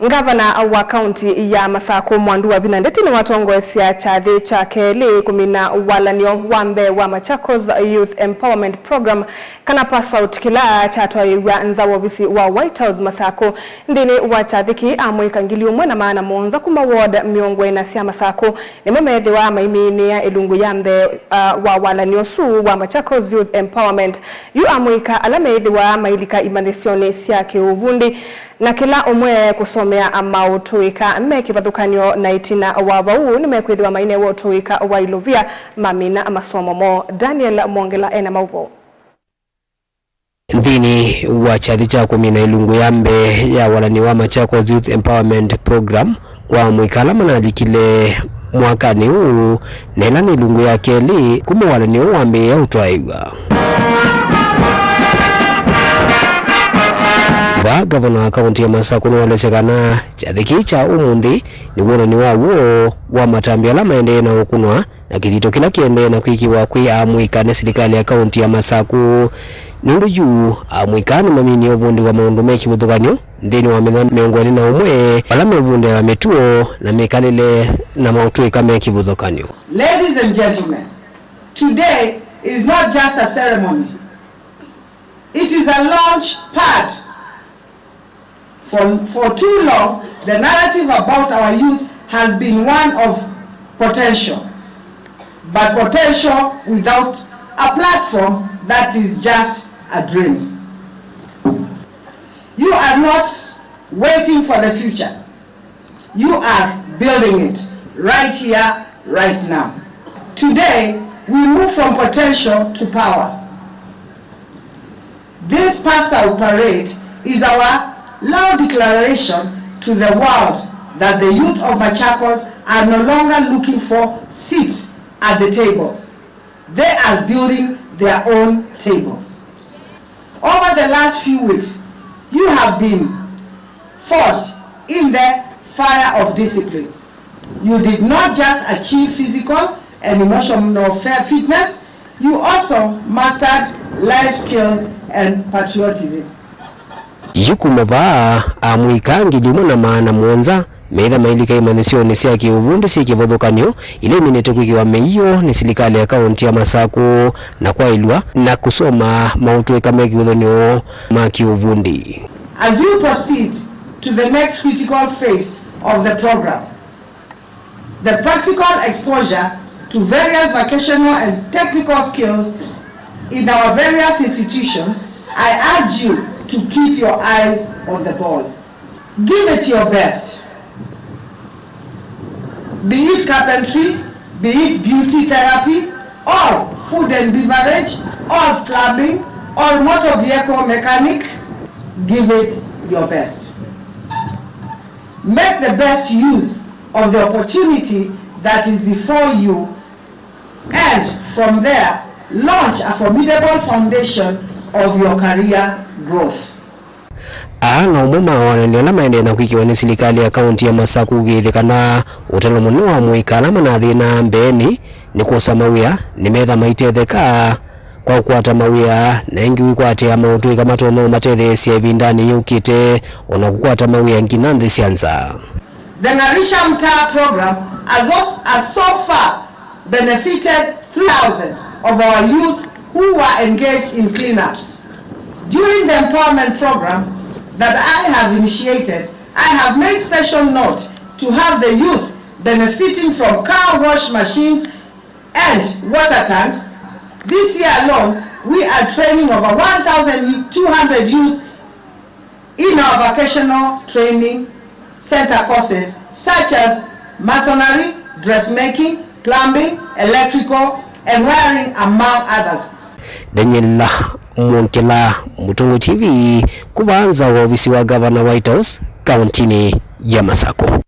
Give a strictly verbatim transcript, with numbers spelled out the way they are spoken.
Ngavana wa kaunti ya Masakũ, Mwandu Wavinya Ndeti, nĩwatongoesya kyathĩ kya kelĩ kũmina walanĩo wa mbee wa Machakos Youth Empowerment Program, kana pass out, kĩla kyatwaĩĩw'a nza wa ovisi wa White House Masakũ. Nthĩnĩ wa kyathĩ kĩĩ, amũika ngili ũmwe na maana mũonza kuma ward mĩongo ĩna sya Masakũ nĩmo meethĩwa maiminĩa ĩlungu ya mbee, uh, wa walanĩo ũsu wa Machakos Youth Empowerment. Yu amũika ala meethĩwa mailika imanyĩsyonĩ sya kĩũvundi, na kĩla ũmwe kũsomea maũtũĩka me kĩvathũkany'o, na ĩtina wa vau nĩmekwĩthĩwa mainewa ũtũĩka wa ilovia mamina masomo moo. Daniel Mwongela ena maũvoo. Nthĩnĩ wa kyathĩ kya kũmina ĩlungu ya mbee ya walanĩo wa Machakos Youth Empowerment Program kwa amũika ala manalikile mwakanĩ ũũ, na ĩla nĩ ĩlungu ya kelĩ kuma walanĩo ũũ wambĩĩa ũtwaĩw'a. Vaa, ngavana wa kaunti ya Masakũ nĩwaelesya kana kyathĩ kĩĩ kya ũmũnthĩ nĩ wonany'o wa w'o wa matambya ala maendee na ũkũnwa na kĩthito kĩla kĩendee na kwĩkĩwa kwĩ amũika nĩ silikalĩ ya kaunti ya Masakũ. Nũndũ yu amũika nĩmaminie ũvundi wa maũndũ me kĩvathũkany'o nthĩnĩ wa mĩthenya mĩongo ĩlĩ na ũmwe, vala mevundĩawa mĩtuo na mĩkalĩle na maũtũĩka me kĩvathũkany'o. Ladies and gentlemen, today is not just a ceremony. It is a launch pad. For, for too long, the narrative about our youth has been one of potential, but potential without a platform, that is just a dream. You are not waiting for the future. You are building it right here, right now. Today, we move from potential to power. This pass out parade is our loud declaration to the world that the youth of Machakos are no longer looking for seats at the table. They are building their own table. Over the last few weeks, you have been forged in the fire of discipline. You did not just achieve physical and emotional fe-, fitness, you also mastered life skills and patriotism. Yu kuma vaa, amũika ngili ĩmwe na maana mũonza meĩtha mailika imanyĩsyonĩ sya kĩũvundi syĩ kĩvathũkany'o ila iminĩte kwĩkĩwa mĩio nĩ silikalĩ ya kaunti ya Masakũ na kwaĩlw'a na kũsoma maũtũĩka me kĩvathũkany'o ma kĩũvundi. As you proceed to the next critical phase of the program, the practical exposure to various vocational and technical skills in our various institutions, I urge you to keep your eyes on the ball. Give it your best. Be it carpentry, be it beauty therapy, or food and beverage, or plumbing, or motor vehicle mechanic, give it your best. Make the best use of the opportunity that is before you, and from there, launch a formidable foundation of your career growth. Aa no ũmwe ma wonany'o ala maendee na kwĩkĩwa nĩ silikalĩ ya kaunti ya Masakũ kũĩthya kana ũtalo mũnene wa amũika ala manathĩnaa mbeenĩ nĩ kwosa mawĩa nĩmetha maitetheka kwa kũkwata mawĩa na ĩngĩ kwĩkwatĩa maũtũĩka matonya ũmatetheesya ĩvindanĩ yũkĩte, o na kũkwata mawĩa nginya nthĩ sya nza. The Ng'arisha Mtaa program has, has so far benefited three thousand of our youth who were engaged in cleanups. During the empowerment program that I have initiated, I have made special note to have the youth benefiting from car wash machines and water tanks. This year alone, we are training over one thousand two hundred youth in our vocational training center courses such as masonry, dressmaking, plumbing, electrical, and wiring, among others. Daniel Mwongela, Mũtũngũ T V, kuma nza wa ovisi wa gavana White House, kauntinĩ ya Masakũ.